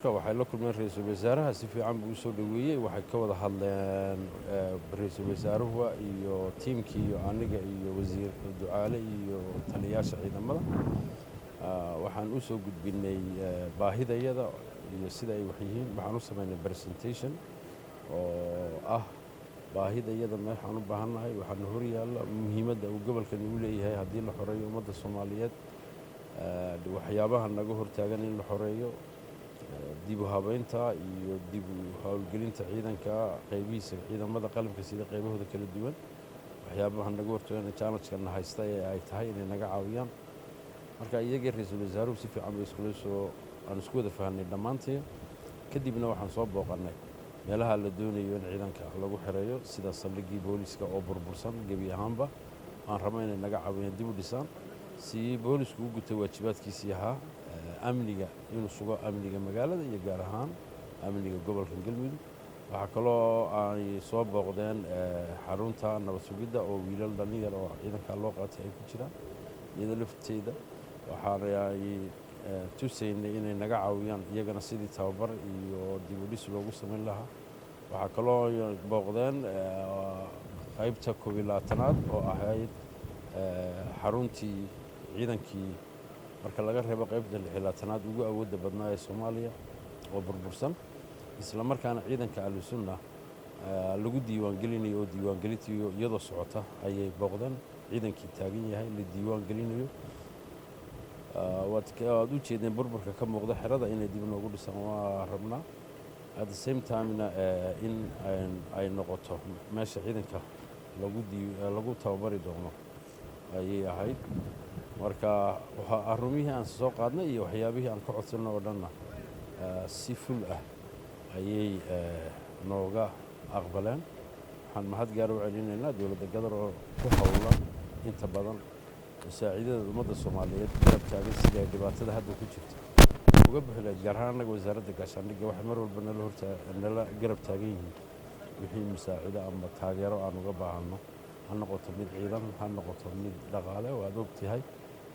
Waxay la kulmeen ra-iisul wasaaraha, si fiican buu usoo dhoweeyey. Waxay ka wada hadleen ra-iisul wasaaruhu iyo tiimkii iyo aniga iyo Wasiir Ducaale iyo taliyayaasha ciidamada. Waxaan u soo gudbinay baahidayada iyo sida ay wax yihiin. Waxaan u samaynay presentation oo ah baahidayada, meexaan u baahannahay, waxaana hor yaalla, muhiimadda uu gobolkani u leeyahay haddii la xoreeyo ummadda Soomaaliyeed, waxyaabaha naga hortaagan in la xoreeyo, dib u habeynta iyo dib u howlgelinta ciidanka, qaybihiisa ciidamada qalabka sida qaybahooda kala duwan, waxyaabaha naga hortaagan, challenge-kana haysta ee ay tahay inay naga caawiyaan. Marka iyagii ra-iisul wasaaruhu si fiican bay iskula soo aan isku wada fahanay dhammaantiin. Kadibna waxaan soo booqannay meelaha la doonayo in ciidanka lagu xereeyo, sida saldhiggii booliska oo burbursan gebi ahaanba, aan rabo inay naga caawiyaan dib u dhisaan si boolisku u guto waajibaadkiisii ahaa amniga, inuu sugo amniga magaalada iyo gaar ahaan amniga gobolka Galmudug. Waxaa kaloo ay soo booqdeen xarunta nabad sugidda oo wiilal dhallinyar oo ciidanka loo qaatay ay ku jiraan. Iyada lafteeda waxaana ay tusaynay inay naga caawiyaan iyagana sidii tababar iyo dib u dhis loogu samayn lahaa. Waxaa kaloo booqdeen qaybta 21aad oo ahayd xaruntii ciidankii, marka laga reebo qaybta 26aad, ugu awoodda badnaa ee Soomaaliya oo burbursan, isla markaana ciidanka Ahlusunna lagu diiwaangelinayo oo diiwaangelintii iyadoo socota ayay booqdeen, ciidankii taagan yahay la diiwaan gelinayo. Waad u jeedeen burburka ka muuqda xerada. Inay dib noogu dhisaan waa rabnaa, at the same time-na in ay noqoto meesha ciidanka lagu tababari doono ayay ahayd. Marka arrimihii aan soo qaadnay iyo waxyaabihii aan ka codsanno oo dhanna si full ah ayay nooga aqbaleen. Waxaan mahad gaar u celinaynaa dowladda Gadar oo ku howlan inta badan masaaciidada ummadda Soomaaliyeed garab taagan sidii ay dhibaatada hadda ku jirta uga bixi lahayd. Gaar ahaan annaga Wasaaradda Gaashaandhigga waxay mar walba nala hortaa nala garab taagan yihiin wixii musaacido ama taageero aan uga baahanno, ha noqoto mid ciidan, ha noqoto mid dhaqaale. Waad ogtahay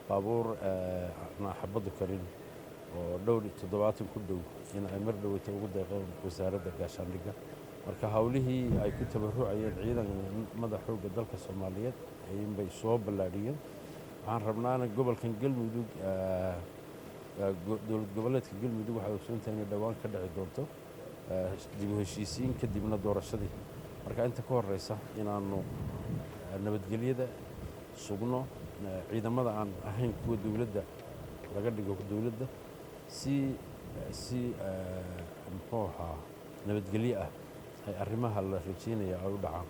baabuur aan xabaddu karin oo dhowr iyo 70 ku dhow in ay mar dhoweyta ugu deeqeen Wasaaradda Gaashaandhigga. Marka howlihii ay ku tabarucayeen ciidamada xoogga dalka Soomaaliyeed inbay soo ballaadhiyeen. Waxaan rabnaana gobolkan Galmudug, dowlad goboleedka Galmudug, waxaad ogsoontahay inay dhowaan ka dhici doonto dib u heshiisiin, kadibna doorashadii. Marka inta ka horeysa inaanu nabadgelyada sugno, ciidamada aan ahayn kuwa dowladda laga dhigo dowladda, si muxuu ahaa nabadgelyo ah ay arrimaha la rajeynaya ay u dhacaan.